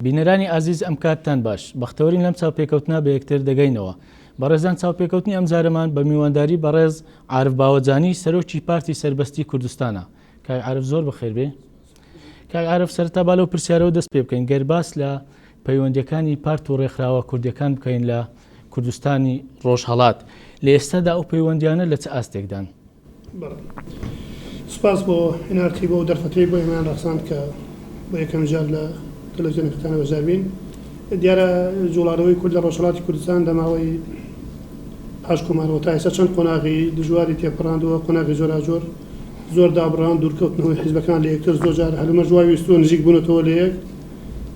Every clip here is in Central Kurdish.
بینەرانی ئازیز ئەم کاتتان باش، بەختەوەرین لەم چاوپێکەوتنە بە یەکتر دەگەینەوە. بەڕێزان چاوپێکەوتنی ئەمجارەمان بە میوانداری بەڕێز عارف باوەجانی سەرۆکی پارتی سەربەستی کوردستانە. کاک عارف زۆر بەخێر بێ. کاک عارف سەرەتا با لەو پرسیارەوە دەست پێ بکەین گەر باس لە پەیوەندیەکانی پارت و ڕێکخراوە کوردیەکان بکەین لە کوردستانی ڕۆژهەڵات لە ئێستادا ئەو پەیوەندیانە لە چ ئاستێکدان؟ بەڵێ. سوپاس بۆ nrt بۆ ئەو دەرفەتەی بۆ ئێمەیان ڕەخساند کە بۆ یەکەم جار لە تەلەفزیۆنەکەتانە بەشدار بین. دیارە جوڵانەوەی کورد لە ڕۆژهەڵاتی کوردستان لە ماوەی پاش کۆمارەوە تا ئێستا چەند قۆناغی دژواری تێپەڕاندووە، قۆناغی جۆراوجۆر، زۆر دابڕان، دوورکەوتنەوەی حیزبەکان لە یەکتر، زۆر جار هەلومەرج وای ویستووە نزیک بوونەتەوە لە یەک،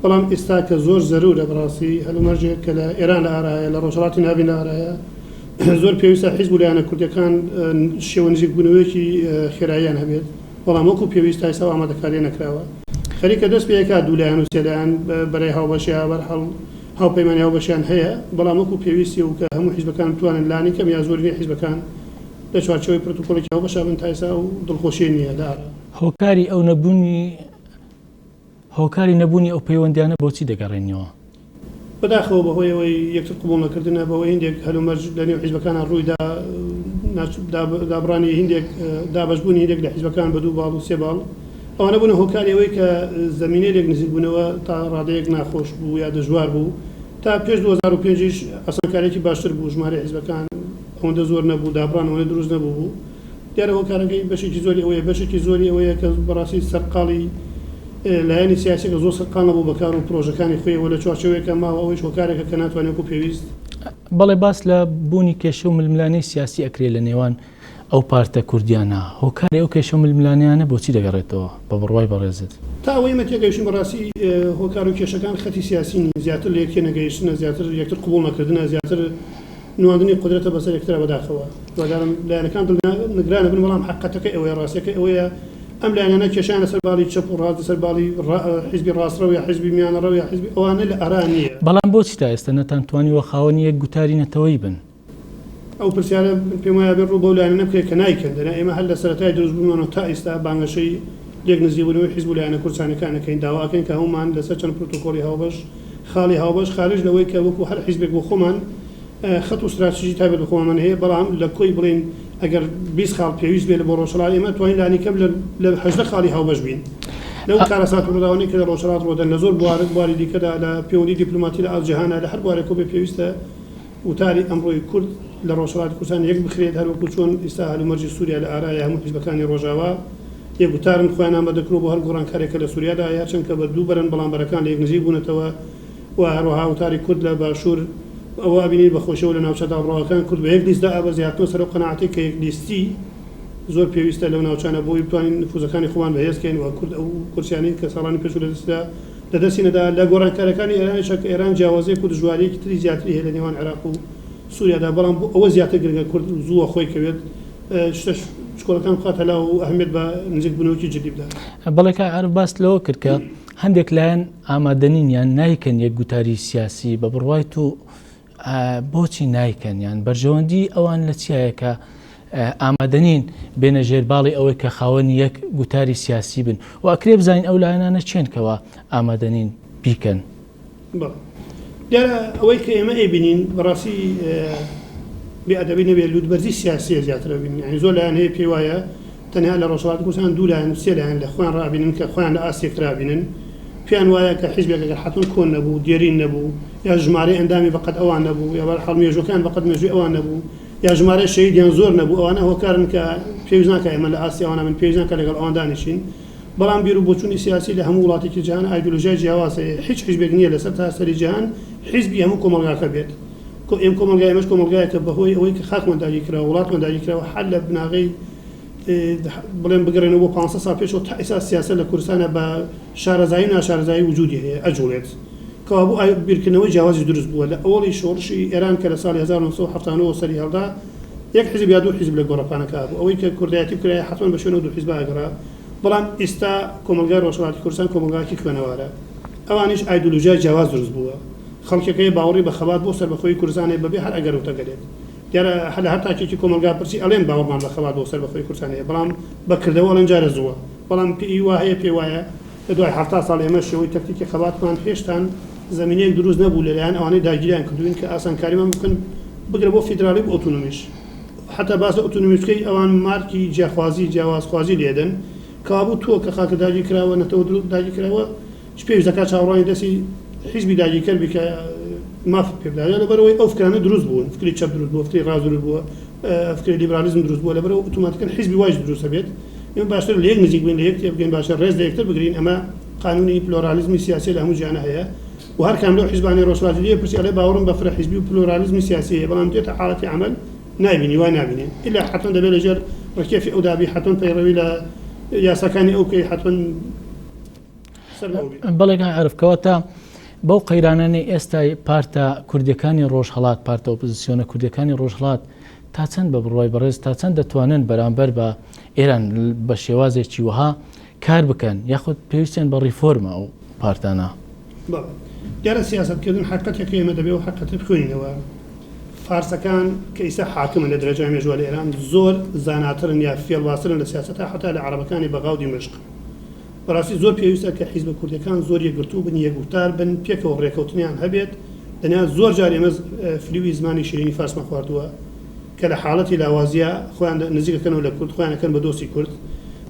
بەڵام ئیستا کە زۆر زەروورە بەڕاستی هەلومەرجێک کە لە ئێران لە ئارایە، لە ڕۆژهەڵاتی ناڤین لە ئارایە، زۆر پێویستە حیزب و لایەنە کوردیەکان شێوە نزیکبوونەوەیەکی خێراییان هەبێت، بەڵام وەکو پێویست تا ئێستا ئەو ئامادەکارییە نەکراوە. خەریکە دەست پێکات دوو لایەن و سێ لایەن بەرەی هاوبەش یا بەرحاڵ هاوپەیمانی هاوبەشیان هەیە، بەڵام وەکو پێویستی و کە هەموو حیزبەکان بتوانن لانی کەم یا زۆرینەی حیزبەکان لە چوارچێوەی پرۆتۆکۆڵێکی هاوبەشا بن تا ئێستا ئەو دڵخۆشییە نییە لە ئارا. هۆکاری ئەو نەبوونی هۆکاری نەبوونی ئەو پەیوەندیانە بۆچی دەگەڕێنیەوە؟ بەداخەوە بەهۆی ئەوەی یەکتر قبوڵ نەکردنە، بەهۆی هیندێک هەلومەرج لە نێو حیزبەکانا ڕوویدا، دابڕانی هیندێک، دابەشبوونی هیندێک لە حیزبەکان بە دوو باڵ و سێ باڵ، ئەوانە بوونە هۆکاری ئەوەی کە زەمینەی لێک نزیکبوونەوە تا ڕادەیەک ناخۆش بوو یا دژوار بوو. تا پێش 2005 یش ئاسانکارییەکی باشتر بوو، ژمارەی حیزبەکان ئەوەندە زۆر نەبوو، دابڕان ئەوەندە دروست نەبووبوو. دیارە هۆکارەکەی بەشێکی زۆری ئەوەیە، بەشێکی زۆری ئەوەیە کە بەڕاستی سەرقاڵی لایەنی سیاسیەکە زۆر سەرقاڵ نەبوو بە کار و پرۆژەکانی خۆیەوە لە چوارچێوەیەکا ماوە، ئەوەیش هۆکارێکە کە ناتوانێت وەکو پێویست. بەڵێ باس لە بوونی کێشە و ململانێی سیاسی ئەکرێ لە نێوان ئەو پارتە کوردیانە، هۆکاری ئەو کێشە و ململانێیانە بۆچی دەگەڕێتەوە بە بڕوای بەڕێزت؟ تا ئەوەی ئێمە تێگەیشتین بەڕاستی هۆکار و کێشەکان خەتی سیاسی نین، زیاتر لە یەک تێنەگەیشتنە، زیاتر یەکتر قبوڵ نەکردنە، زیاتر نواندنی قودرەتە بەسەر یەکترا بەداخەوە هیوادارم لایەنەکان دڵنگرا نەبن بەڵام حەقەتەکەی ئەوەیە ڕاستیەکەی ئەوەیە ئەم لایەنانە کێشەیان لەسەر باڵی چەپ و ڕاست لەسەر باڵی حیزبی ڕاستڕەو یا حیزبی میانەڕەو یا حیزبی ئەوانە لە ئارا نییە. بەڵام بۆچی تا ئێستا نەتانتوانیوە خاوەنی یەک گوتاری نەتەوەیی بن؟ ئەو پرسیارە من پێم وایە ئەبێ ڕوو بەو لایەنانە بکرێت کە نایکەن دەنا ئێمە هەر لە سەرەتای دروستبوونمانەوە تا ئیستا بانگەشەی لێک نزیکبوونەوەی حیزب و لایەنە کوردستانیەکان ئەکەین داوا ئەکەین کە هەموومان لەسەر چەند پرۆتۆکۆڵی هاوبەش خاڵی هاوبەش خارج لەوەی کە وەکو هەر حیزبێک بۆ خۆمان خەت و ستراتیژی تایبەت بە خۆمانمان هەیە، بەڵام لە کۆی بڵێین ئەگەر 20 خاڵ پێویست بێت بۆ ڕۆژهەڵات ئێمە توانین لانیکەم لە 18 خاڵی هاوبەش بین لەو کارەسات و ڕووداوانەی کە لە ڕۆژهەڵات ڕوودەن لە زۆر بوار بواری دیکەدا لە پەیوەندی دیپلۆماتی لە ئاست جیهانە لە هەر بوارێکەوە بێ پێویستە وتاری ئەمڕۆی کورد لە ڕۆژهەڵاتی کوردستان یەک بخرێت هەروەکو چۆن ئیستا هەلومەرجی سووریا لە ئارایە هەموو حیزبەکانی ڕۆژاوا یەک وتارن خۆیان ئامادە کردووە بۆ هەر گۆڕانکارێک کە لە سووریادا هەیە هەرچەند کە بە دوو بەرەن بەڵام بەرەکان لە یەک نزیک بوونەتەوە و هەروەها وتاری کورد لە باشوور ئەوە ئەبینین بە خۆشیەوە لە ناوچە دابڕاوەکان کورد بە یەک لیست دائەبەزێ هاتنەوە سەر ئەو قەناعەتەی کە یەک لیستی زۆر پێویستە لەو ناوچانە بۆ ئەوەی بتوانین نفوزەکانی خۆمان بەهێز کەین و کورد ئەو کورسیانەی کە ساڵانی پێشوو لە دەستیدا لە دەستی نەدا لە گۆڕانکاریەکانی ئێرانیشە کە ئێران جیاوازیەک و دژواریەکی تری زیاتری هەیە لە نێوان عێراق و سوریادا بەڵام بۆ ئەوە زیاتر گرنگە کورد زووە خۆی کەوێت شتە چکۆلەکان بخاتە لاوە و ئەهمیەت بە نزیکبوونەوەکی جدی بدات. بەڵێ کاک عارف باست لەوە کرد کە هەندێک لایەن ئامادەنین یان نایکەن یەک گوتاری سیاسی بە بڕوای تۆ بۆچی نایکەن یان بەرژەوەندی ئەوان لە چیایە کە ئامادەنین بێنە ژێر باڵی ئەوەی کە خاوەنی یەک گوتاری سیاسی بن و ئەکرێ بزانین ئەو لایەنانە چێن کەوا ئامادەنین بیکەن؟ بەڵێ دیارە ئەوەی کە ئێمە ئەیبینین بەڕاستی بێ ئەدەبی نەبێ لووتبەرزی سیاسیە زیاتر ئەبینین یانی زۆر لایەن هەیە پێی وایە تەنها لە ڕۆژهەڵاتی کوردستان دوو لایەن سێ لایەن لە خۆیان ڕائەبینن کە خۆیان لە ئاست یەکترا بینن پێیان وایە کە حیزبێک ئەگەر حەتمەن کۆن نەبوو دێرین نەبوو یا ژمارەی ئەندامی بەقەد ئەوان نەبوو یا بەرحاڵ مێژووەکەیان بەقەد مێژووی ئەوان نەبوو یا ژمارەی شەهیدیان زۆر نەبوو ئەوانە هۆکارن کە پێویست ناکا ئێمە لە ئاستی ئەوانە بین پێویست ناکا لەگەڵ ئەوان دانیشین بەڵام بیر و بۆچوونی سیاسی لە هەموو وڵاتێکی جیهان ئایدۆلۆژیای جیاواز هەیە هیچ حیزبێک نییە لەسەر تاسەری جیهان حیزبی هەموو کۆمەڵگاکە بێت ئێم کۆمەڵگای ئێمەش کۆمەڵگایەکە بەهۆی ئەوەی کە خاکمان داگیرکراوە وڵاتمان داگیرکراوە هەر لە بناغەی بڵێم بگەڕێنەوە بۆ 500 ساڵ پێشەوە تا ئێستا سیاسەت لە کوردستانە بە شارەزایی و ناشارەزایی وجودی هەیە ئەجوڵێت کەوابوو بیرکردنەوەی جیاوازی دروست بووە لە ئەوەڵی شۆڕشی ئێران کە لە ساڵی 1970 سەری هەڵدا یەک حزب یا دوو حزب لە گۆڕەپانەکە بوو ئەوەی کە کوردایەتی بکرایە حەتمەن بە شوێن ئەو دوو حزبە ئەگەڕا بەڵام ئیستا کۆمەڵگای ڕۆژهەڵاتی کوردستان کۆمەڵگایەکی خوێنەوارە ئەوانیش ئایدۆلۆژیای جیاواز دروست بووە خەڵکێک هەیە باوەڕی بە خەبات بۆ سەربەخۆیی کوردستان هەیە بەبێ هەر ئەگەر و تەگەرێک. دیارە هەر لە هەر تاکێکی کۆمەڵگا پرسی ئەڵێن باوەڕمان بە خەبات بۆ سەربەخۆیی کوردستان هەیە بەڵام بە کردەوە ئەڵێن جارێ زووە. بەڵام پێ ی وا هەیە پێی وایە. لە دوای 70 ساڵ ئێمە شێوەی تەکتیکی خەباتمان هێشتان زەمینەیەک دروست نەبوو لەلایەن ئەوانەی داگیریان کردووین کە ئاسانکاریمان بکەن بگرە بۆ فیدراڵی و ئۆتۆنۆمیش. حەتا باس لە ئۆتۆنۆمی بکەی ئەوان مارکی جیاخوازی جیاوازخوازی لێدەن. کەوابوو تۆ کە خاکت داگیر کراوە، نەتەوە داگیر کراوە، چ پێویست دەکات چاوەڕوانی دەستی حیزبی داگیرکەر بی کە مافت پێ بدات؟ لەبەرئەوەی ئەو فکرانە دروست بوون، فکری چەپ دروست بووە، فکری ڕاست دروست بووە، فکری لیبرالیزم دروست بووە، لەبەرئەوە ئۆتۆماتیکەن حیزبی وایش دروست ئەبێت. ئێمە باشترە لە یەک نزیک بین، لە یەک تێبگەین، باشترە ڕێز لە یەکتر بگرین، ئەمە قانوونی پلۆرالیزمی سیاسیە لە هەموو جیهانا هەیە و هەر کام لەو حیزبانەی ڕۆژهەڵاتی لێ پرسی ئەڵێ باوەڕم بە فرە حیزبی و پلۆرالیزمی سیاسی هەیە، بەڵام دێتە حاڵەتی عەمەل نایبینی، وای نابینێ ئیلا حەتمەن دەبێ لە ژێر ڕکێفی ئەودا بی، حەتمەن پەیڕەوی لە یاساکانی ئەو بکەی، حەتمەن سەر بە ئەو بی. بەڵێ کاک عارف، کەواتە بەو قەیرانانەی ئێستای پارتە کوردیەکانی ڕۆژهەڵات، پارتە ئۆپۆزسیۆنە کوردیەکانی ڕۆژهەڵات تا چەند بە بڕوای بەڕێز تا چەند دەتوانن بەرامبەر بە ئێران بە شێوازێکی وەها کار بکەن یاخود پێویستیان بە ڕیفۆرمە ئەو پارتانە؟ بەڵێ دیارە سیاسەتکردن حەقیقەتێکە ئێمە دەبێ ئەو حەقیقەتە بخوێنینەوە. فارسەکان کە ئیستا حاکمن لە درێژای مێژووە لە ئێران زۆر زاناترن یا فێڵبازترن لە سیاسەتا حەتا لە عەڕەبەکانی بەغا و دیمەشق. بەڕاستی زۆر پێویستە کە حیزبە کوردیەکان زۆر یەکگرتوو بن، یەکگوتار بن، پێکەوە ڕێکەوتنیان هەبێت، دەنا زۆر جار ئێمە فریوی زمانی شیرینی فارسمان خواردووە کە لە حاڵەتی لاوازیا خۆیان نزیک ئەکەنەوە لە کورد، خۆیان ئەکەن بە دۆستی کورد.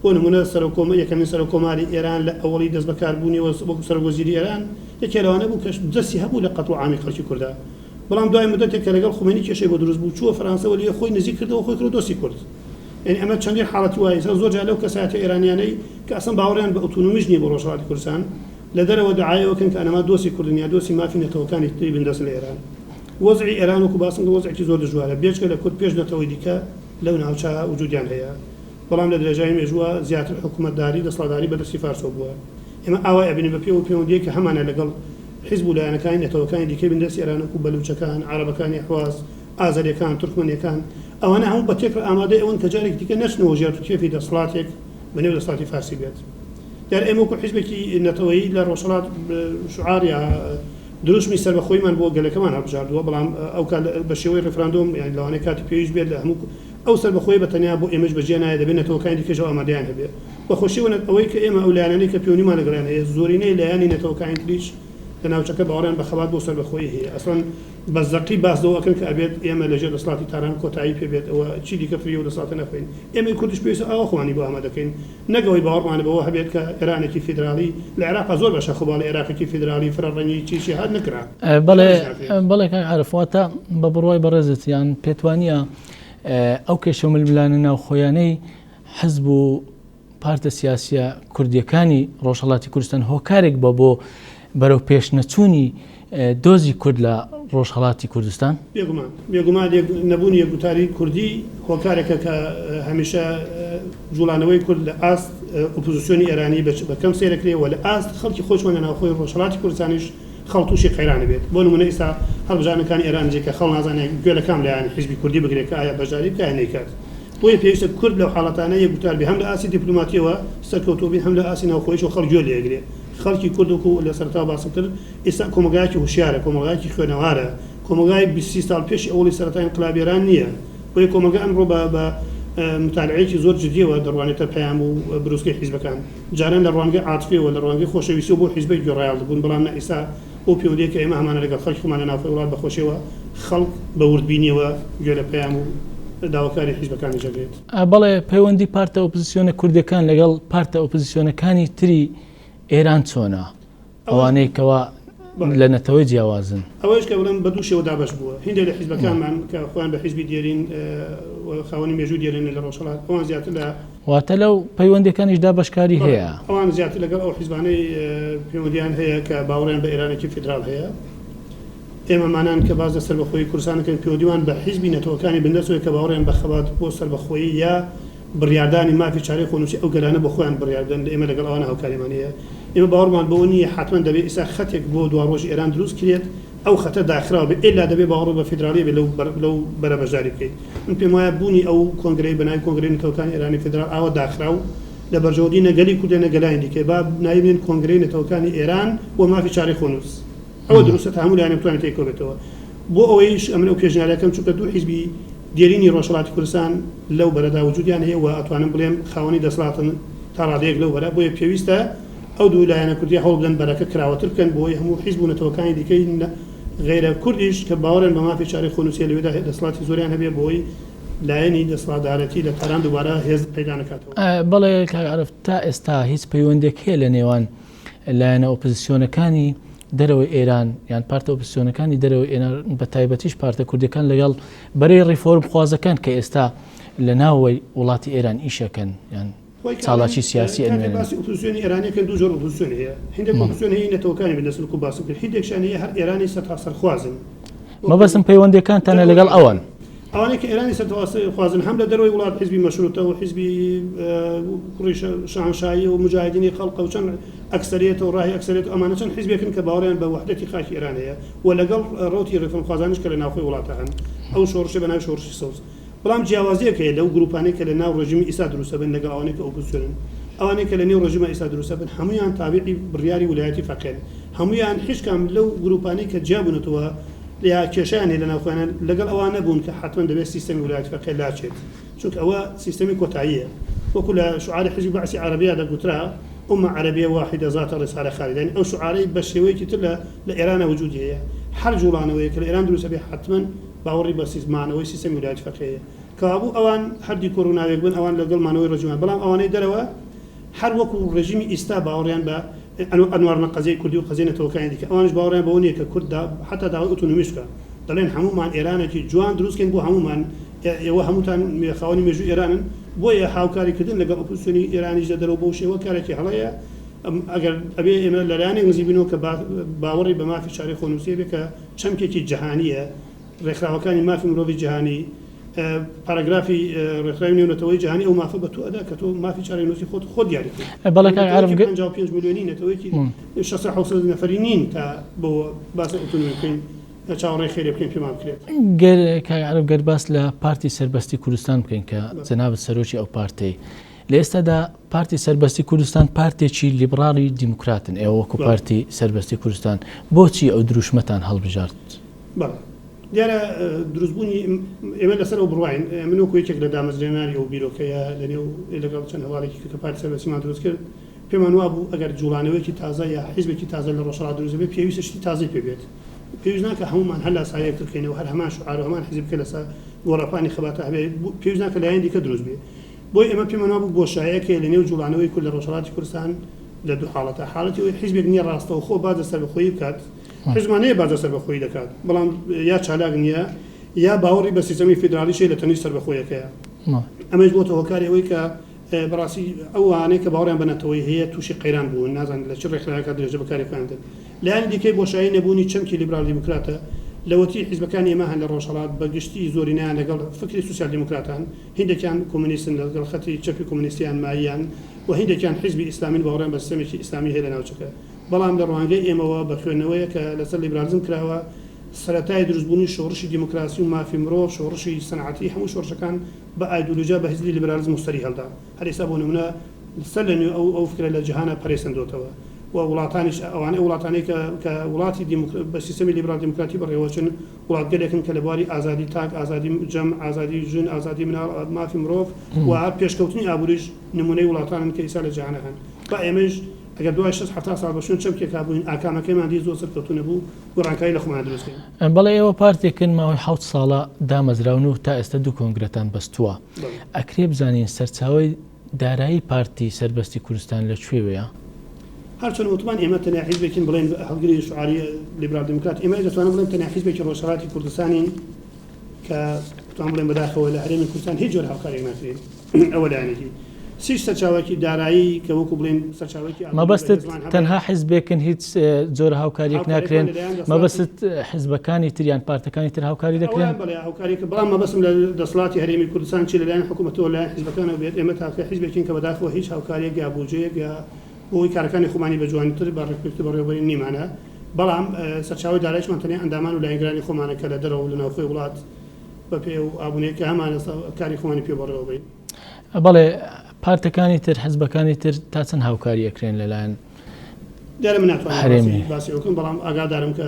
بۆ نموونە سەرۆک کۆمار یەکەمین سەرۆک کۆماری ئێران لە ئەوەڵی دەستبەکاربوونیەوە وەکوو سەرۆک وەزیری ئێران یەکێ لەوانە بوو کە دەستی هەبوو لە قەتڵ و عامی خەڵکی کوردا. بەڵام دوای مودەتێک کە لەگەڵ خومەینی کێشەی بۆ دروست بوو چووە فەرانسە و لەوێ خۆی نزیک کردەوە خۆی کردە دۆستی کورد. یانی ئەمە چەندین حاڵەتی وایە ئێستا زۆر جار لەو کەسایەتیە ئێرانیانەی کە ئەسڵەن باوەڕیان بە ئۆتۆنۆمیش نییە بۆ ڕۆژهەڵاتی کوردستان لە دەرەوە دەعایە ئەوە کەن کە ئەنەما دۆستی کوردن یا دۆستی مافی نەتەوەکانی تری بندەستن لە ئێران. وەزعی ئێران وەکوو باسم کرد وەزعێکی زۆر دژوارە بێجگە لە کورد پێنج نەتەوەی دیکە لەو ناوچە وجوودیان هەیە بەڵام لە درێژایی مێژووە زیاتر حکوومەتداری دەسڵاتداری بە دەستی فارسەوە بووە. ئێمە ئاوای ئەبینین بە پێی ئەو پێوەندییەی کە هەمانە لەگەڵ حیزب و لایەنەکانی نەتەوەکانی دیکەی بندەستی ئێران وەکوو بەلووچەکان، عەرەبەکانی ئەحواز، ئازەرییەکان، تورکمەنییەکان، ئەوانە هەموو بە تێکڕا ئامادەی ئەوەن کە جارێکی دیکە نەچنەوە ژێر ڕکێفی دەسڵاتێک بە نێو دەسڵاتی فارسی بێت. دیارە ئێمە وەکوو حیزبێکی نەتەوەیی لە ڕۆژهەڵات شوعار یا دروشمی سەربەخۆییمان بۆ گەلەکەمان هەڵبژاردووە، بەڵام ئەوکات بە شێوەی ڕێفراندۆم یانی لەوانەیە کاتی پێویست بێت لە هەموو ئەو سەربەخۆیە بە تەنیا بۆ ئێمەش بەجێ نایە دەبێ نەتەوەکانی دیکەش ئەو ئامادەیان هەبێ. بە خۆشیەوە ئەوەی کە ئێمە ئەو لایەنانەی کە پێوەندیمان لەگەڵیان هەیە زۆرینەی لایەنی نەتەوەکانی تریش لە ناوچەکە باوەڕیان بە خەبات بۆ سەربەخۆیی هەیە. ئەسڵەن بە زەقی باس لەوە ئەکەن کە ئەبێت ئێمە لە ژێر دەسەڵاتی تاران کۆتایی پێ بێت ئەوە چی دیکە فریو ئەو دەسەڵاتە نەخۆین. ئێمەی کوردیش پێویستە ئاوا خۆمانی بۆ ئامادە کەین نەک ئەوەی باوەڕمان بەوە هەبێت کە ئێرانێکی فیدراڵی لە عێراقا زۆر باشە خۆ باڵی عێراقێکی فیدراڵی فرە ڕەنگی چی چی هات نەکرا. بەڵێ بەڵێ کاک عارف واتە بە بڕوای بەڕێزت یان پێت وانییە ئەو کێشە و ململانێ ناوخۆیانەی حزب و پارتە سیاسیە کوردیەکانی ڕۆژهەڵاتی کوردستان هۆکارێک بە بۆ بەرەو پێش نەچوونی دۆزی کورد لە ڕۆژهەڵاتی کوردستان؟ بێگومان بێگومان نەبوونی یەکگوتاری کوردی هۆکارێکە کە هەمیشە جوڵانەوەی کورد لە ئاست ئۆپۆزیسیۆنی ئێرانی بە کەم سەیرەکرێ و لە ئاست خەڵکی خۆشمان لە ناوخۆی ڕۆژهەڵاتی کوردستانیش خەڵک تووشی قەیران ئەبێت. بۆ نموونە ئیستا هەڵبژاردنەکانی ئێران نزیکە خەڵک نازانێ گوێ لە کام لایەن حیزبی کوردی بگرێ کە ئایا بەشداری بکا یا نەیکات. بۆیە پێویستە کورد لەو حاڵەتانە یەک گوتار بێ هەم لە ئاستی دیپلۆماتییەوە سەرکەوتوو بین هەم لە ئاستی ناوخۆییشەوە خەڵک گوێ لێ ئەگرێ. خەڵکی کورد وەکوو لە سەرەتاوە باسم کرد ئیستا کۆمەڵگایەکی هوشیارە، کۆمەڵگایەکی خوێنەوارە، کۆمەڵگای 20 سی ساڵ پێشی ئەوەڵی سەرەتای ئینقلابی ئێران نییە. بۆیە کۆمەڵگا ئەمڕۆ بە بە متالعەیەکی زۆر جدییەوە دەڕوانێتە پەیام و بروسکەی حیزبەکان. جاران لە ڕوانگەی عاتفیەوە، لە ڕوانگەی خۆشەویستیەوە بۆ حیزبێک گوێڕایەڵ دەبوون، بەڵام نا ئیستا بەو پێوەندیەی کە ئێمە هەمانە لەگەڵ خەڵکی خۆمان لە ناوخۆی وڵات بە خۆشیەوە خەڵک بە وردبینیەوە گوێ لە پەیام و داواکاری حیزبەکانیش ئەگرێت. بەڵێ پەیوەندی پارتە ئۆپزسیۆنە کوردیەکان لەگەڵ پارتە ئۆپزسیۆنەکانی تری ئێران چۆنە؟ ئەوانەی کەوا لە نەتەوەی جیاوازن. ئەوەیش کە بڵێم بە دوو شێوە دابەش بووە، هیندێک لە حیزبەکانمان کە خۆیان بە حیزبی دێرین و خاوەنی مێژووی دێرینن لە ڕۆژهەڵات، ئەوان زیاتر لە. واتە لەو پەیوەندییەکانیش دابەشکاری هەیە. ئەوان زیاتر لەگەڵ ئەو حیزبانەی پەیوەندییان هەیە کە باوەڕیان بە ئێرانێکی فیدراڵ هەیە. ئێمەمانان کە باس لە سەربەخۆیی کوردستان دەکەین، پەیوەندیمان بە حیزبی نەتەوەکانی بندەست هەیە کە باوەڕیان بە خەبات بۆ سەربەخۆیی یا بڕیاردانی مافی چارەی خۆنووسی ئەو گەلانە بۆ خۆیان بڕیار بدەن، ئێمە لەگەڵ ئەوانە هاوکاریمان هەیە. ئێمە باوەڕمان بەوە نییە حەتمەن دەبێ ئیستا خەتێک بۆ دواڕۆژی ئێران دروست کرێت، ئەو خەتە داخراو بێ، ئیلا دەبێ باوەڕت بە فیدراڵی هەبێ لەو لەو بەرە بەشداری بکەیت. من پێم وایە بوونی ئەو کۆنگرەی بە ناوی کۆنگرەی نەتەوەکانی ئێرانی فیدراڵ ئاوا داخراو لە بەرژەوەندی نە گەلی کوردە نە گەلانی دیکەیە. با ناوی بنێن کۆنگرەی نەتەوەکانی ئێران بۆ مافی چارەی خۆنووس. ئەوە دروستە تا هەموو لایەنێک بتوانێت تێی کۆبێتەوە. بۆ ئەوەیش ئەمن ئەو پێشنیارە ئەکەم چونکە دوو حیزبی دێرینی ڕۆژهەڵاتی کوردستان لەو بەرەدا وجودیان هەیە و ئەتوانم بڵێم خاوەنی دەسەڵاتن تا ڕادەیەک لەو بەرە، بۆیە پێویستە ئەو دوو لایەنە کوردیە هەوڵ بدەن بەرەکە کراوەتر بکەن بۆ ئەوەی هەموو حیزب و نەتەوەکانی دیکەی غەیرە کوردیش کە باوەڕیان بە مافی چارەی خۆنووسیە لەوێدا دەسەڵاتی زۆریان هەبێ بۆ ئەوەی لایەنی دەسەڵاتدارەتی لە تاران دووبارە هێز پەیدا نەکاتەوە. بەڵێ کاک عارف تا ئێستا هیچ پەیوەندێک هەیە لە نێوان لایەنە ئۆپزسیۆنەکانی دەرەوەی ئێران یان پارتە ئۆپزسیۆنەکانی دەرەوەی ئێران بە تایبەتیش پارتە کوردەکان لەگەڵ بەرەی ڕیفۆرم خوازەکان کە ئێستا لە ناوەوەی وڵاتی ئێران ئیشەکەن یان خۆی کە چالاکی ئەڵێن سیاسی کاتێ ئەنوێنن. باسی ئۆپۆزسیۆنی ئێرانی ئەکەن دوو جۆر ئۆپۆزسیۆن هەیە هیندێک ئۆپۆزسیۆن هەیە نەتەوەکانی بندەستن وەکوو باسم کرد هیندێکشیان هەیە هەر ئێرانی سەرتاسەرخوازن وەکوو مەبەستم پەیوەندیەکانتانە دەرەوەی لەگەڵ ئێران ئەوان. ئەوانەی کە ئێرانی سەرتاسەرخوازن هەم لە دەرەوەی وڵات حیزبی مەشرووتە و حیزبی کوڕی شاهنشاهی و موجاهیدینی خەڵقە و چەند ئەکسەریەتە و ڕاهی ئەکسەریەت و ئەمانە چەند حیزبێکن کە باوەڕیان بە وەحدەتی خاکی ئێران هەیە و لەگەڵ ڕەوتی ڕێفۆرمخوازانیش کە لە ناوخۆی وڵاتە هەن ئەو شۆڕشەی بە ناوی شۆڕشی سەوز بەڵام جیاوازیەک هەیە لەو گروپانەی کە لە ناو ڕێژیمی ئیستا دروست ئەبن لەگەڵ ئەوانەی کە ئۆپۆزسیۆنن. ئەوانەی کە لە نێو ڕێژیما ئیستا دروست ئەبن هەموویان تابیعی بڕیاری ولایەتی فەقێن. هەموویان هیچ کام لەو گروپانەی کە جیا بوونەتەوە یا کێشەیان هەیە لە ناو خۆیانا لەگەڵ ئەوە نەبوون کە حەتمەن دەبێت سیستەمی ولایەتی فەقێ لاچێت. چونکە ئەوە سیستەمی کۆتاییە. وەکو لە شوعاری حیزبی بەعسی عەرەبیا دەگوترا، امە عربیە واحدە ذات رسالە خالدە یانی ئەو شوعارەی بە شێوەیەکی تر لە لە ئێرانا وجودی هەیە. هەر جوڵانەوەیەک کە لە ئێران دروست ئەبێ حەتمەن باوەڕی بە مانەوەی سیستەمی ویلایەتی فەقێیە. کەوابوو ئەوان هەر دیکۆر و ناوێک بن ئەوان لەگەڵ مانەوەی ڕێژیمان بەڵام ئەوانەی دەرەوە هەر وەکوو ڕێژیمی ئیستا باوەڕیان بە ئەنوارنە قەزیەی کوردی و قەزیەی نەتەوەکانی دیکە ئەوانیش باوەڕیان بەوە نییە کە کورد دا حەتا داوای ئۆتۆنۆمیش بکا دەڵێن هەموومان ئێرانێکی جوان دروست کەین بۆ هەموومان ئێوە هەمووتان خاوەنی مێژووی ئێرانن بۆیە هاوکاری کردن لەگەڵ ئۆپۆزیسیۆنی ئێرانیش لە دەرەوە بەو شێوە کارێکی هەڵەیە ئەگەر ئەبێ ئێمە لە لایەنێک نزیک بینەوە کە باوەڕی بە مافی چارەی خۆنووسی هەبێ کە چەمکێکی جیهانییە، ڕێکخراوەکانی مافی مرۆڤی جیهانی، پاراگرافی ڕێکخراوی نێونەتەوەیی جیهانی ئەو مافە بە تۆ ئەدا کە تۆ مافی چارەنووسی خۆت خۆت دیاری بکەیت. بەڵێ کاک عارف نەتەوەیەکی 55 ملیۆنی نەتەوەیەکی 600 700 نەفەری نین تا بۆ باسی ئۆتۆنۆمی بکەین چاوەڕێی خێرێ بکەین پێمان بکرێت. گەر کاک عارف گەر باس لە پارتی سەربەستی کوردستان بکەین کە جەنابت سەرۆکی ئەو پارتەی لە ئێستادا پارتی سەربەستی کوردستان پارتێکی لیبڕاڵی دیموکراتن، ئێوە وەکو پارتی سەربەستی کوردستان بۆچی ئەو دروشمەتان هەڵبژارد؟ بەڵێ دیارە دروستبوونی ئێمە لەسەر ئەو بڕواین، من وەکو یەکێک لە دامەزرێنەرانی ئەو بیرۆکەیە لەنێو لەگەڵ چەند هەواڵێکی کە پارتی سەربەستیمان دروست کرد، پێمان وابوو ئەگەر جوڵانەوەیەکی تازە یا حیزبێکی تازە لە ڕۆژهەڵات دروست دەبێت پێویستە شتی تازەی پێ بێت، پێویست ناکا هەموومان هەر لاسایی یەکتر بکەینەوە، هەر هەمان شوعار و هەمان حیزب کە لەسەر گۆڕەپانی خەباتە هەبێ، پێویست ناکا لایەنی دیکە دروست بێ. بۆیە ئێمە پێمان وابوو بۆشایەک هەیە لە نێو جوڵانەوەی کورد لە ڕۆژهەڵاتی کوردستان لە دوو حاڵەتە، حاڵەتی ئەوەی حیزبێک نییە ڕاستەوخۆ باج لە سەربەخۆیی بکات، حیزبمان هەیە باج لە سەربەخۆیی دەکات، بەڵام یا چالاک نییە یا باوەڕی بە سیستەمی فیدراڵیش هەیە لە تەنیشت سەربەخۆیەکەیە. ئەمەیش بۆتە هۆکاری ئەوەی کە بەڕاستی ئەوانەی کە باوەڕیان بە نەتەوەیی هەیە تووشی قەیران بوون، نازانن لە چ ڕێکخراوێکا درێژە بە کاری خۆیان بدەن. لایەنی دیکەی بۆشایی نەبوونی چەمکی لیبراڵ دیموکراتە، لەوەتی حیزبەکانی ئێمە هەن لە ڕۆژهەڵات بە گشتی زۆرینەیان لەگەڵ فکری سوسیال دیموکراتان، هیندێکیان کۆمۆنیستن لەگەڵ خەتی چەپی کۆمۆنیستیان ماییان و هیندێکیان حیزبی ئیسلامین باوەڕیان بە سیستەمێکی ئیسلامی هەیە لە ناوچەکە. بەڵام لە ڕوانگەی ئێمەوە بە خوێندنەوەیەک کە لەسەر لیبرالیزم کراوە سەرەتای دروستبوونی شۆڕشی دیموکراسی و مافی مرۆڤ، شۆڕشی سەنعەتی، هەموو شۆڕشەکان بە ئایدۆلۆژیا بە هزری لیبرالیزم و سەری هەڵدا. هەر ئێستا بۆ نموونە سەر لە نوێ ئەو ئەو فکرە لە جیهانا پەرەی سەندۆتەوە و وڵاتانیش ئەوانەی ئەو وڵاتانەی کە کە وڵاتی دیموکر بە سیستەمی لیبراڵ دیموکراتی بەڕێوەچن وڵاتگەلێکن کە لە بواری ئازادی تاک، ئازادی جەم، ئازادی ژن، ئازادی مناڵ، مافی مرۆڤ و پێشکەوتنی ئابووریش نموونەی وڵاتانن کە ئیستا لە جیهانا هەن. با ئێمەیش ئەگەر دوای شەست حەفتا ساڵ بە شوێن چەمکێکا بووین ئاکامەکەیمان دی زۆر سەرکەوتوو نەبوو، گۆڕانکاری لە خۆمانا دروست کەین. بەڵێ ئێوە پارتێکن ماوەی حەوت ساڵە دامەزراون و تا ئێستا دوو کۆنگرەتان بەستووە. ئەکرێ بزانین سەرچاوەی دارایی پارتی سەربەستی کوردستان لە کوێوەیە؟ هەرچەند وتمان ئێمە تەنیا حیزبێکین بڵێین هەڵگری شوعاری لیبرال دیموکرات، ئێمە دەتوانم بڵێم تەنیا حیزبێکی ڕۆژهەڵاتی کوردستانین کە بتوانم بڵێم بەداخەوە لە هەرێمی کوردستان هیچ جۆرە هاوکاریەک ناکرێت. ئەوە لایەنێکی. سیش سەرچاوەکی دارایی کە وەکو بڵێن سەرچاوەیەکی ئابووری مەبەستت بەهێزمان هەبێت. تەنها حیزبێکن هیچ جۆرە هاوکاریەک هاوکاریەکمان ناکرێن؟ لەلایەن دەسەڵاتی مەبەستت حیزبەکانی تر یان پارتەکانی تر هاوکاری دەکرێن؟ ئەوەیان بەڵێ هاوکاریەکە، بەڵام مەبەستم لە دەسەڵاتی هەرێمی کوردستان چی لەلایەن حکوومەتەوە لەلایەن حیزبەکانەوە بێت، ئێمە تاکە حیزبێکین کە بەداخەوە هیچ هاوکاریەک یا بودجەیەک یا بۆ ئەوەی کارەکانی خۆمانی بە جوانیتر بە ڕێکوپێکتر بەڕێوەبەرین نیمانە، بەڵام سەرچاوەی داراییشمان تەنیا ئەندامان و لایەنگرانی خۆمانە کە لە دەرەوە و لە ناوخۆی وڵات بە پێی ئەو ئابوونەی کە هەمانە کاری خۆمانی پێ بەڕێوە بەین. بەڵێ پارتەکانی تر حزبەکانی تر تا چەند هاوکاری ئەکرێن لەلایەن دیارە من ناتوانم هەرێمی؟ باسی ئەو بکەم بەڵام ئاگادارم کە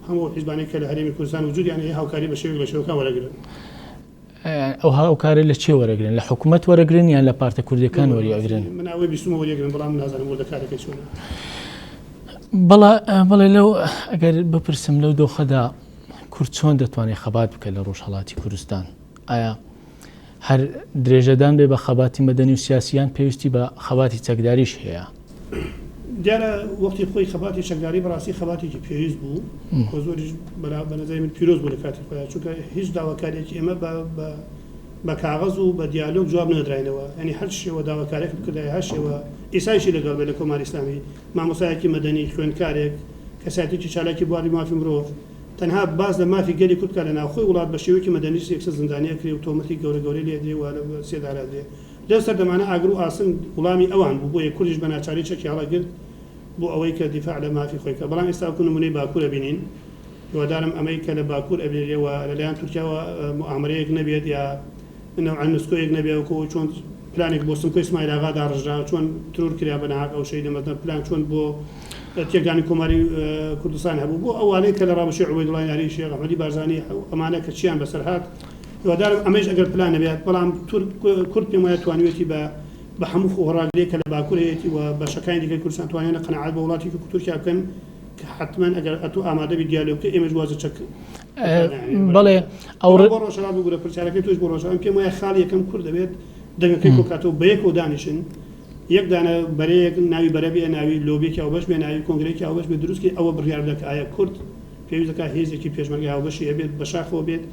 هەموو ئەو حیزبانەی کە لە هەرێمی کوردستان وجودیان هەیە هاوکاری بە شێوەیەک لە شێوەکان وەرەگرن. ئەو هاوکارە لە چێ وەرەگرن؟ لە حکوومەت وەرەگرن یان لە پارتە کوردیەکان وەری ئەگرن؟ من ئەوەی بیستومە وەریەگرن بەڵام نازانم وردەکارەکەی چۆنە. بەڵا بەڵێ لەو ئەگەر بپرسم لەو دۆخەدا کورد چۆن دەتوانێت خەبات بکە لە ڕۆژهەڵاتی کوردستان؟ ئایا هەر درێژەدان بێ بە خەباتی مەدەنی و سیاسی یان پێویستی بە خەباتی چەکداریش هەیە؟ دیارە وەختی خۆی خەباتی چەکداری بەڕاستی خەباتێکی پێویست بوو و زۆریش بە نەزەری من پیرۆز بوو لە کاتی خۆیان چونکە هیچ داواکاریەکی ئێمە بە کاغەز و بە دیالۆگ جواب نەدراینەوە یانی هەر شێوە داواکارێک بکردایە هەر شێوە ئیسایشی لەگەڵ بێ لە کۆماری ئیسلامی مامۆستایەکی مەدەنی خوێندکارێک کەسایەتێکی چالاکی بواری مافی مرۆڤ تەنها باس لە مافی گەلی کورد بکات لە ناوخۆی وڵات بە شێوەیەکی مەدەنیش یەکسەر زیندانی ئەکرێ و تۆمەتی گەورە گەورەی لێ ئەدرێ و لە سێدارە ئەدرێ. لەو سەردەمانە ئاگر و ئاسن وڵامی ئەوان بوو بۆیە کوردیش بە ناچاری چەکی هەڵەگرت بۆ ئەوەی کە دیفاع لە مافی خۆی بکات بەڵام ئێستا وەکو نمونەی باکور ئەبینین هیوادارم ئەمەی کە لە باکور ئەبینرێ و لەلایەن تورکیاوە موئامەرەیەک نەبێت یا نەوعە نسکۆیەک نەبێ وەکو ئەوەی چۆن پلانێک بۆ سمکۆی سمایل ئاغا داڕژرا چۆن ترور کرا بە ناحەق ئەو شەهیدە مەزنە پلان چۆن بۆ تێکدانی کۆماری کوردستان هەبوو بۆ ئەوانەی کە لە ڕابشی عوبەیدوڵای ناری شێخ ئەحمەدی بارزانی ئەمانە کە چیان بەسەر هات هیوادارم ئەمەیش ئەگەر پلان نەبێت بەڵام تورک کورد پێم وایە توانیوێتی بە بە هەموو خۆڕاگرییەک کە لە باکوور هەیەتی و بەشەکانی دیکەی کوردستان توانیانە قەناعەت بە وڵاتێکی وەکو تورکیا بکەن کە حەتمەن ئەگەر ئەتوو ئامادە بی دیالۆگ بکەی ئێمەش واز لە چەک بەکارناهێنین بەڵێ ئەو بەڵام بۆ ڕۆژهەڵات ببورە پرسیارەکەی تۆش بۆ ڕۆژهەڵات من پێم وایە خاڵی یەکەم کورد دەبێت دەنگەکەی کۆکاتەوە بەیەکەوە دانیشن یەک دانە بەرەیەک ناوی بەرە بێ ناوی لۆبیەکی هاوبەش بێ ناوی کۆنگرەیەکی هاوبەش بێ دروست کەی ئەوە بڕیار بدە کە ئایا کورد پێویست دەکات هێزێکی پێشمەرگەی هاوبەشی هەبێت بە شاخەوە بێت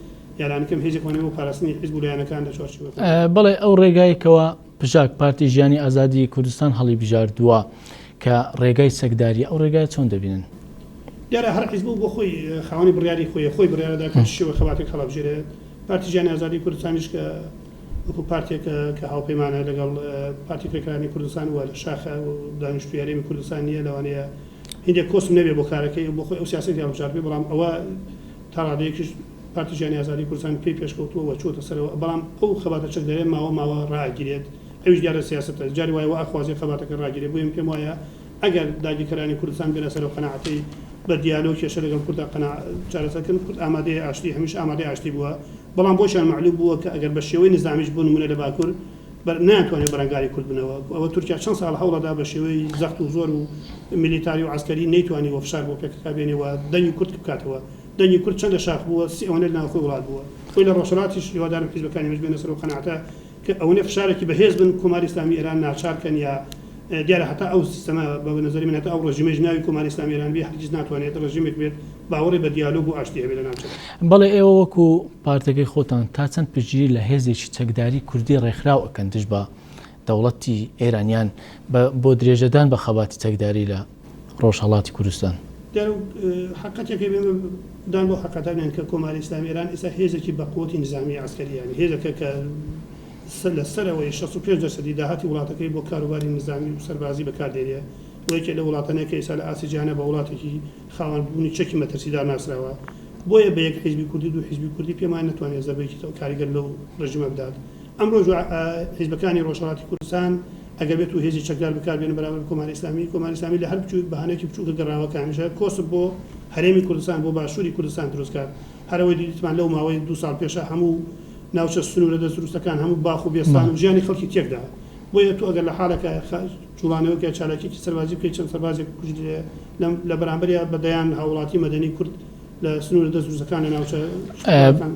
یا لانیکەم هێزێکمان هەبێت بۆ پاراستنی حیزب و لایەنەکان لە چوارچێوەی خۆیدا. بەڵێ ئەو ڕێگای کەوا پژاک، پارتی ژیانی ئازادی کوردستان هەڵیبژاردووە کە ڕێگای چەکدارییە، ئەو ڕێگایە چۆن دەبینن؟ دیارە هەر حیزب و بۆ خۆی خاوەنی بڕیاری خۆیە، خۆی بڕیار دەدا کە چ شێوە خەباتێک هەڵئەبژێرێت. پارتی ژیانی ئازادی کوردستانیش کە وەکوو پارتێک کە هاوپەیمانە لەگەڵ پارتی کرێکارانی کوردستان و لە شاخە و دانیشتووی هەرێمی کوردستان نییە، لەوانەیە هیندێک کۆسپ نەبێ بۆ کارەکەی و بۆ خۆی ئەو سیاسەتی هەڵبژاردبێ، بەڵام ئەوە تا ڕادەیەکیش پارتی ژیانی ئازادی کوردستان پێی پێشکەوتووە و چووەتە سەرەوە، بەڵام ئەو خەباتە چەکدارییە ماوە ماوە ڕائەگیرێت، ئەویش دیارە سیاسەتە، جاری وایە وا ئەخوازێ خەباتەکە ڕاگیرێ، بۆیە من پێم وایە ئەگەر داگیرکەرانی کوردستان بێنە سەر ئەو قەناعەتەی بە دیالۆگ کێشە لەگەڵ کوردا قەنا چارەسەر کەن، کورد ئامادەیە ئاشتی، هەمیشە ئامادەی ئاشتی بووە، بەڵام بۆشیان مەعلوم بووە کە ئەگەر بە شێوەی نیزامیش بۆ نموونە لە باکور بەر نەیانتوانیوە بەرەنگاری کورد بنەوە، ئەوە تورکیا چەند ساڵ هەوڵەدا بە شێوەی زەخت و زۆر و میلیتاری و عەسکەری نەیتوانیوە فشار بۆ پێکەکە بێنێ و دەنگی کورد کپ بکاتەوە. دەنگی کورد چەند لە شاخ بووە سی ئەوەنە لە ناوخۆی وڵات بووە. خۆی لە ڕۆژهەڵاتیش هیوادارم حیزبەکانی ئێمەش بێنە سەر ئەو قەناعەتە کە ئەوەنە فشارێکی بەهێز بن کۆماری ئیسلامی ئێران ناچار کەن یا دیارە هەتا ئەو سیستەمە بە نەزەری من هەتا ئەو ڕێژیمەیش ناوی کۆماری ئیسلامی ئێران بێ هەرگیز ناتوانێت ڕێژیمێک بێت باوەڕی بە دیالۆگ و ئاشتی هەبێ لە ناوچەکە. بەڵێ ئێوە وەکوو پارتەکەی خۆتان تا چەند پشتگیری لە هێزێکی چەکداری کوردی ڕێکخراو ئەکەن دژ بە دەوڵەتی ئێران یان بە بۆ درێژەدان بە خەباتی چەکداری لە ڕۆژهەڵاتی کوردستان؟ دیارە حەقەتێک هەیە ئێمە دان بەو حەقەتە بنێین کە کۆماری ئیسلامی ئێران ئێستا هێزێکی بە قوەتی نیزامی عەسکەری یانی هێزێکە کە لە سەرەوەی 65 دەرسەدی داهاتی وڵاتەکەی بۆ کاروباری نیزامی و سەربازی بەکار دێنێ و یەکێ لەو وڵاتانەیە کە ئێستا لە ئاستی جیهانا بە وڵاتێکی خاوەن بوونی چەکی مەترسیدار ناسراوە. بۆیە بە یەک حیزبی کوردی دوو حیزبی کوردی پێم وایە نەتوانێت زەربەیەکی کاریگەر لەو ڕێژیمە بدات. ئەمڕۆش حیزبەکانی ڕۆژهەڵاتی کوردستان ئەگەر بێت و هێزی چەکدار بەکار بێنن بەرامبەر بە کۆماری ئیسلامی، کۆماری ئیسلامی لە هەر بچووک بەهانەیەکی بچووکە گەڕاوە کە هەمیشە کۆسپ بۆ هەرێمی کوردستان بۆ باشووری کوردستان دروست کات. هەر ئەوەی دیتمان لەو ماوەی دوو ساڵ پێشە هەموو ناوچە سنوورە دەستدروستەکان هەموو باخ و بێستان و ژیانی خەڵکی تێکدا. بۆیە تۆ ئەگەر لە حاڵێکا جوڵانەوەک یا چالاکیەکی سەربازی بکەی چەند سەربازێک بکوژرێ لەم لە بەرامبەریا بە دەیان هاووڵاتی مەدەنی کورد لە سنوورە دەستدروستەکان لە ناوچە شەڕەکان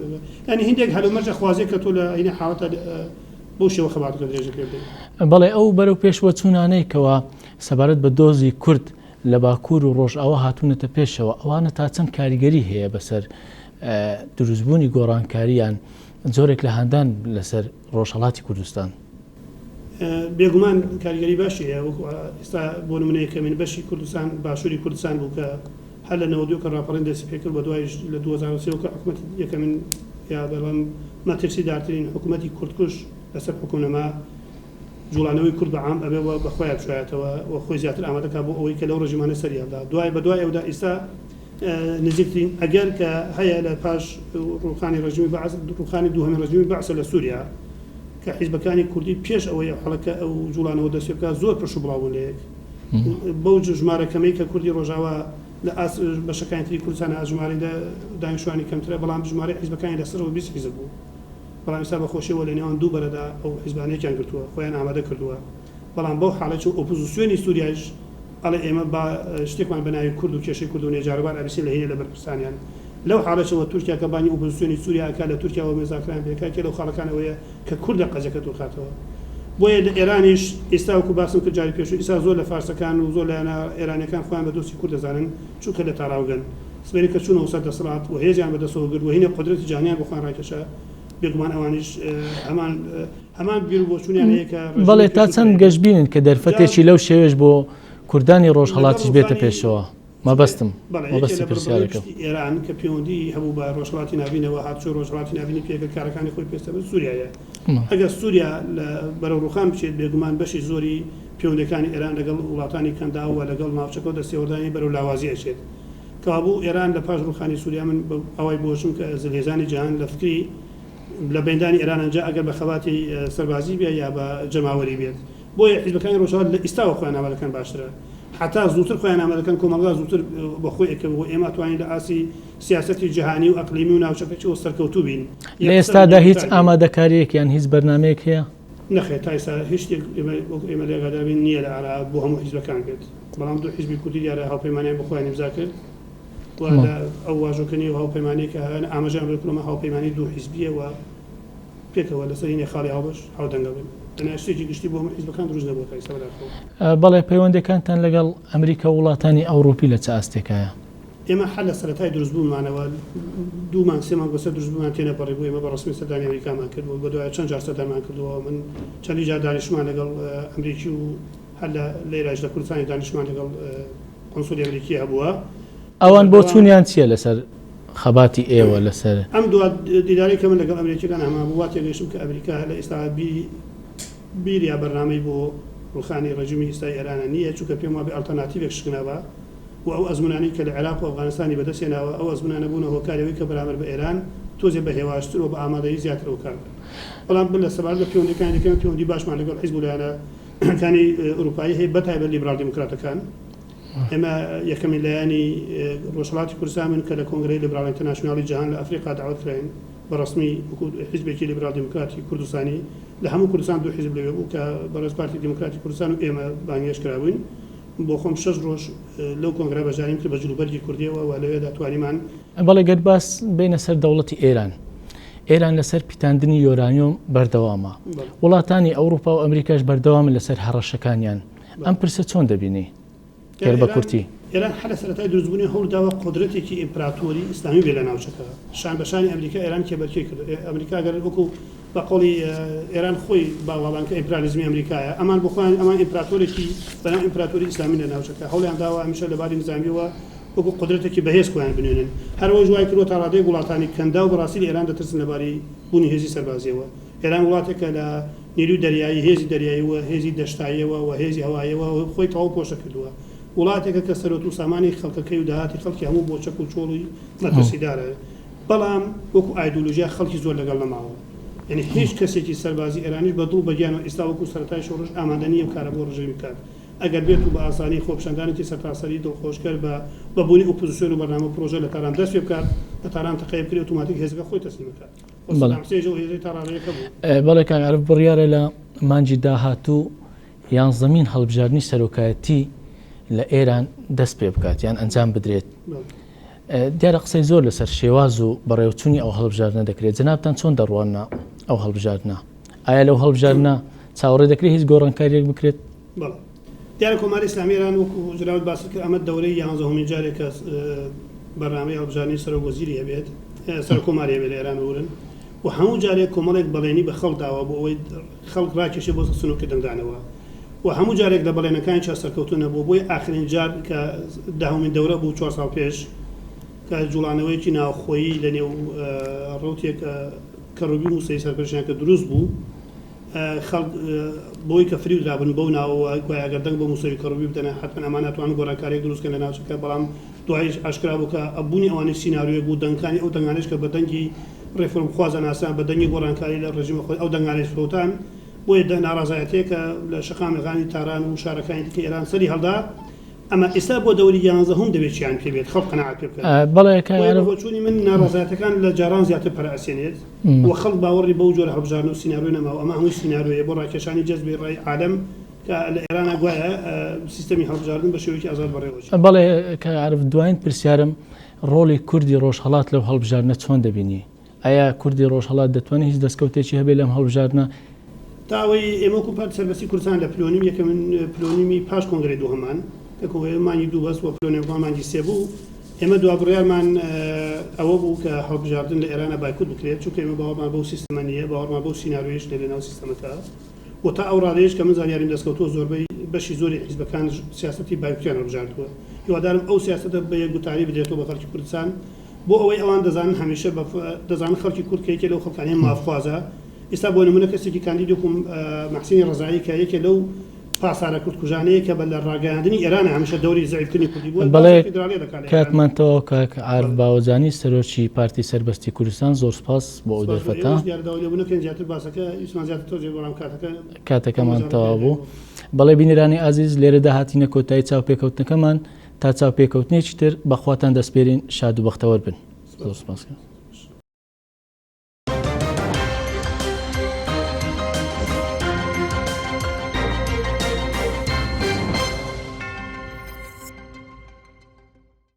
یانی هیندێک هەلومەرج ئەخوازێ کە تۆ لە عەینە حاڵەتە بەو شێوە خەباتەکە درێژە پێ بدەی. بەڵێ ئەو بەرەو پێشوەچوونانەی کەوا سەبارەت بە دۆزی کورد لە باکوور و ڕۆژئاوا هاتوونەتە پێشەوە ئەوانە تا چەند کاریگەری هەیە بەسەر دروستبوونی گۆڕانکاری یان جۆرێک لە هاندان لەسەر ڕۆژهەڵاتی کوردستان؟ بێگومان کاریگەری باشی هەیە وەکو ئێستا بۆ نمونە یەکەمین بەشی کوردستان باشووری کوردستان بوو کە هەر لە 92 کە ڕاپەڕین دەستی پێکرد بە دوایش لە 2003 کە حکوومەتی یەکەمین یا بەڵام مەترسیدارترین حکوومەتی کوردکوژ لەسەر حکوم نەما جوڵانەوەی کورد بە عام ئەبێ و بە خۆیان بچوایەتەوە و خۆی زیاتر ئامادە کا بۆ ئەوەی کە لەو ڕژیمانە سەری هەڵدا دوای بە دوای ئەودا ئیستا نزیکترین ئەگەر کە هەیە لە پاش ڕووخانی ڕژیمی بەعس ڕووخانی دووهەمین ڕژیمی بەعسە لە سووریا کە حیزبەکانی کوردی پێش ئەوەی ئەو حەڵەکە ئەو جوڵانەوە دەست پێ بکات زۆر پرش و بڵاو بوون لە یەک بەو ژمارە کەمەی کە کوردی ڕۆژاوا لە ئاست بەشەکانی تری کوردستان ئاست ژمارەی دانیشتوانی کەمترە بەڵام ژمارەی حیزبەکانی لە سەرەوە 20 حیزب بوو. بەڵام ئێستا بە خۆشیەوە لە نێوان دوو بەرەدا ئەو حیزبانە یەکیان گرتووە، خۆیان ئامادە کردووە. بەڵام بەو حاڵەی چون ئۆپۆزسیۆنی سوریایش ئەڵێ ئێمە با شتێکمان بە ناوی کورد و کێشەی کوردەوە نیە جاروبار ئەبیسین لە هینێ لە بەرپرسانیان. لەو حاڵەشەوە تورکیا کە بانگی ئۆپۆزسیۆنی سوریا ئەکا لە تورکیاوە مێزاکران پێ ئەکا کێ لەو خاڵەکان ئەوەیە کە کورد لە قەزیەکە دوورخاتەوە. بۆیە لە ئێرانیش ئیستا وەکو باسم کرد جاری پێشوو ئیستا زۆر لە فارسەکان و زۆر لایەنە ئێرانیەکان خۆیان بە دۆستی کورد دەزانن چونکە لە تاراوگەن. سبەینێ کە چوونەوە سەر دەسەڵات و هێزیان بە دەستەوە گرت و هینێ قودرەتی جیهانیان بۆ خۆیان ڕاکێشا بێگومان ئەوانیش هەمان هەمان بیر و بۆچوونیان هەیە کە ڕێژیمی بەڵێ تا پێشووتر چەند هەیە. گەشبینن کە جا دەرفەتێکی لەو شێوەیەش بۆ کوردانی لەگەڵ ڕۆژهەڵاتیش بێتە ڕووخانی پێشەوە؟ مەبەستم بەڵێ یەکێ مەبەستی لە بڕبڕەی پرسیارەکەم. پشتی ئێران کە پێوەندیی هەبوو بە ڕۆژهەڵاتی ناڤینەوە هاتوچۆی ڕۆژهەڵاتی ناڤینی پێکرد کارەکانی خۆی پێستە بە سووریایە. ئەگەر سووریا لە بەرەو ڕووخان بچێت بێگومان بەشی زۆری پێوەندییەکانی ئێران لەگەڵ وڵاتانی کەنداو و لەگەڵ ناوچەکە و دەستێوەردانی بەرەو لاوازی ئەچێت. کەوابوو ئێران لە پاش ڕووخانی سووریا من بە ئاوای بۆچم کە زلهێزانی جیهان لە فکری لە بەیندانی ئێرانن جا ئەگەر بە خەباتی سەربازی بێت یا بە جەماوەری بێت. بۆیە حیزبەکانی ڕۆژهەڵات لە ئیستاوە خۆیان ئامادە کەن باشترە. حەتا زووتر خۆیان ئامادە کەن کۆمەڵگا زووتر بە خۆی ئەکەوێ و ئێمە ئەتوانین لە ئاستی سیاسەتی جیهانی و ئەقلیمی و ناوچەکەچەوە سەرکەوتوو بین. لە یەکسەر ئێستادا هیچ یەکگوتار بین. ئامادەکارییەک یان هیچ بەرنامەیەک هەیە؟ نەخێر تا ئیستا هیچ شتێک ئێمە وەک ئێمە لێ ئاگادار بین نییە لە ئارا بۆ هەموو حیزبەکان بێت. بەڵام دوو حیزبی کوردی دیارە هاوپەیمانیان بۆ خۆیان ئیمزا کرد و لە ئەو واژۆکردنی ئەو هاوپەیمانییە کە هەن ئاماژەیان بۆ کردووە ئەمە هاوپەیمانی دوو حیزبییە و پێکەوە لەسەر هینێ خاڵی هاوبەش هاودەنگ ئەبن. دەنا شتێکی گشتی بۆ هەموو حیزبەکان دروست نەبووە تا ئیستا بەداخەوە. بەڵێ پەیوەندیەکانتان لەگەڵ ئەمریکا و وڵاتانی ئەوڕوپی لە چ ئاستێکایە؟ ئێمە هەر لە سەرەتای دروستبوونمانەوە دوو مانگ سێ مانگ بەسەر دروستبوونمان تێنەپەڕیبوو ئێمە بە ڕەسمی سەردانی ئەمریکامان کرد و بەدوایە چەند جار سەردانمان کردووە من چەندین جار دانیشتمان لەگەڵ ئەمریکی و هەر لە لێرەش لە کوردستانی دانیشتمان لەگەڵ قونسولی ئەمریکی هەبووە. ئەوان بەردەوام. بۆچوونیان چییە لەسەر خەباتی ئێوە لەسەر. ئەم دوا دیدارەی کە من لەگەڵ ئەمریکیەکان هەمان بوو وا تێگەیشتم کە ئەمریکا لە ئیستا بیری بیر یا بەرنامەی بۆ ڕووخانی ڕێژیمی ئیستای ئێرانە نییە چونکە پێم وابێ ئەڵتەرناتیڤێک شک نابا و ئەو ئەزموونانەی کە لە عێراق و ئەفغانستانی بەدەست هێناوە ئەو ئەزموونانە بوونە هۆکاری ئەوەی کە بەرامبەر بە ئێران تۆزێ بە هێواشتر و بە ئامادەیی زیاترەوە کار بکەن بەڵام من لە سەبارەت بە پێوەندیەکانی دیکە من پێوەندی باشمان لەگەڵ حیزب و لایەنە کانی ئورووپایی هەیە بەتایبەت لیبراڵ دیموکراتەکان. ئێمە یەکەمین لایەنی ڕۆژهەڵاتی کوردستان بووین کە لە کۆنگرەی لیبراڵ ئینتەرناشناڵی جیهان لە ئەفریقا داوەت کراین بە ڕەسمی وەکوو حیزبێکی لیبراڵ دیموکراتی کوردستانی لە هەموو کوردستان دوو حیزب لەوێ بوو کە بەڕێز پارتی دیموکراتی کوردستان و ئێمە بانگهێشت کرابووین. بۆ خۆم شەش ڕۆژ لەو کۆنگرە بەشداریم کرد بە جلوبەرگی کوردییەوە و لەوێدا توانیمان. بەڵێ گەر باس بێینە سەر دەوڵەتی ئێران، ئێران لەسەر پیتاندنی یۆرانیۆم بەردەوامە، وڵاتانی ئەوروپا و ئەمریکاش بەردەوامن لەسەر هەڕەشەکانیان، ئەم پرسە چۆن دەبینی گەر بە کورتی؟ ئێران هەر لە سەرەتای دروستبوونی هەوڵداوە قودرەتێکی ئیمپراتۆری ئیسلامی بێت لە ناوچەکە، شان بە شانی ئەمریکا ئێران کێبەرکێی کردووە، ئەمریکا گەر وەکو بە قەوڵی ئێران خۆی با واڵان کە ئیمپرالیزمی ئەمریکایە، ئەمان بۆ خۆیان ئەمان ئیمپراتۆرێکی بەناو ئیمپراتۆری ئیسلامی لە ناوچەکە هەوڵیان داوە هەمیشە لە باری نیزامییەوە وەکو قودرەتێکی بەهێز خۆیان بنوێنن. هەر ئەوەش وای کردووە تا ڕادەیەک وڵاتانی کەنداو بەڕاستی لە ئێران دەترسن لە باری بوونی هێزی سەربازییەوە. ئێران وڵاتێکە لە نیروی دەریایی، هێزی دەریایی و هێزی دەشتاییەوە و هێزی هەواییەوە خۆی تەواو پۆشە کردووە. وڵاتێکە کە سەروەت و سامانی خەڵکەکەی و داهاتی خەڵکی هەموو بۆ چەک و چۆڵی مەترسیدارە. بەڵام وەکو ئایدۆلۆژیا خەڵکی زۆر لەگەڵ نەماوە. یانی هیچ کەسێکی سەربازی ئێرانیش بە دڵ و بە گیانەوە ئیستا وەکو سەرەتای شۆڕش ئامادە نییە ئەم کارە بۆ ڕژێمی بکات. ئەگەر بێت و بە ئاسانی خۆپیشاندانێکی سەرتاسەری دڵخۆشکەر بە بە بوونی ئۆپۆزسیۆن و بەرنامە و پرۆژە لە تاران دەست پێ بکات، لە تاران تەقەیە بکرێ ئۆتۆماتیک هێزەکە خۆی تەسلیم ئەکات. خۆ بەڵێ. سەدام حسێنیش ئەو هێزەی تا ڕادەیەک هەبوو. بەڵێ کاک عارف بڕیارە لە مانگی داهاتوو یانزەمین هەڵبژاردنی سەرۆکایەتی لە ئێران دەست پێ بکات یان ئەنجام بدرێت. بەڵێ. دیارە قسەی زۆر لەسەر شێواز و بەڕێوەچوونی ئەو هەڵبژاردنە دەکرێت، جەنابتان چۆن دەڕواننە ئەو هەڵبژاردنە؟ ئایا لەو هەڵبژاردنە چاوەڕێ دەکرێت هیچ گۆڕانکارییەک بکرێت؟ بەڵێ. دیارە کۆماری ئیسلامی ئێران وەکو جەنابت باست کرد ئەمە دەورەی یانزەهەمین جارێکە بەرنامەی هەڵبژاردنی سەرۆک وەزیری هەبێت، سەرۆک کۆماری هەبێت لە ئێران ببورن و هەموو جارێک کۆمەڵێک بەڵێنی بە خەڵک داوە بۆ ئەوەی خەڵک ڕاکێشێ بۆ سنووقی دەنگدانەوە و هەموو جارێک لە بەڵێنەکانیشا سەرکەوتوو نەبووە بۆیە ئاخرین جار کە دەهەمین دەورە بوو چوار ساڵ پێش کە جوڵانەوەیەکی ناوخۆیی لە نێو ڕەوتێک کەڕوبی موسەوی سەرپەرشتیان کرد دروست بوو خەڵک بەوەی کە فریو درابن بەو ناوەوە گوایە ئەگەر دەنگ بۆ موسەوی کەڕوبی بدەنە حەتمەن ئەمان ئەتوانن گۆڕانکاریەک دروست کەن لە ناوچەکە بەڵام دوایش ئاشکرا بوو کە بوونی ئەوانیش سیناریۆیەک بوو دەنگکانی ئەو دەنگانەیش کە بە دەنگی ڕێفۆرمخواز ئەناسران بە دەنگی گۆڕانکاری لە ڕێژیمە خۆی ئەو دەنگانەیش فەوتان بۆیە ناڕازایەتیەکە لە شەقامەکانی تاران و شارەکانی دیکەی ئێران سەری هەڵدا. ئەمە ئێستا بۆ دەوری یانزەهوم دەبێت چیان پێ بێت خەڵک قەناعەت پێ بکەن. بەڵێ کاک بۆیە بە عارف. بۆچوونی من ناڕەزایەتەکان لە جاران زیاتر پەرە ئەسێنێت و خەڵک باوەڕی بەو جۆرە هەڵبژاردن و سیناریۆ نەماوە، ئەمە هەمووی سیناریۆیە بۆ ڕاکێشانی جەزبی ڕای عالەم کە لە ئێرانا گوایە سیستەمی هەڵبژاردن بە شێوەیەکی ئازاد بەڕێوە چێت. بەڵێ کاک عارف دواین پرسیارم ڕۆڵی کوردی ڕۆژهەڵات لەو هەڵبژاردنە چۆن دەبینی؟ ئایا کوردی ڕۆژهەڵات دەتوانێت هیچ دەستکەوتێکی هەبێت لەم هەڵبژاردنە؟ تا ئەوەی ئێمە وەکو پارتی سەربەستی کوردستان لە پلۆنیم یەکەمین پلۆنیمی پاش کۆنگرەی دووهەمان کە کۆنگرەی مانگی دوو بەست و پلۆنیمەکەمان مانگی سێ بوو ئێمە دوا بڕیارمان ئەوە بوو کە هەڵبژاردن لە ئێرانە بایکوت بکرێت چونکە ئێمە باوەڕمان بەو سیستەمە نییە باوەڕمان بەو سیناریۆیش نییە لەناو سیستەمەکە و تا ئەو ڕادەیەش کە من زانیاریم دەستکەوتووە زۆربەی بەشی زۆری حیزبەکان سیاسەتی بایکوتیان هەڵبژاردووە هیوادارم ئەو سیاسەتە بە یەک گوتاری بدرێتەوە بە خەڵکی کوردستان بۆ ئەوەی ئەوان دەزانن هەمیشە بە دەزانن خەڵکی کورد کە یەکێ لەو خەڵکانەی مافخوازە ئیستا بۆ نمونە کەسێکی کاندید وەکو مەحسینی ڕەزایی کە یەکێ لەو پاسارە کوردکوژانەیە کە بە لە ڕاگەیاندنی ئێرانە هەمیشە دەوری زەعیفکردنی کوردی بووە بەڵێ باسی فیدراڵیە دەکات لە ئێران. کاتمان تەواو کاک عارف باوەجانی سەرۆکی پارتی سەربەستی کوردستان زۆر سوپاس بۆ ئەو سپاس بۆ دەرفەتە. ئێوەش دیارە داوای لێبوردن دەکەین زیاتر باسەکە ویستمان زیاتر تۆزێ بەڵام کاتەکە کاتەکەمان مەجالەکە تەواو بوو. بوو. بەڵێ بینەرانی ئازیز لێرەدا هاتینە کۆتایی چاوپێکەوتنەکەمان تا چاوپێکەوتنێکی تر بە خواتان دەسپێرین شاد و بەختەوەر بن. زۆر سپاس. سوپاس.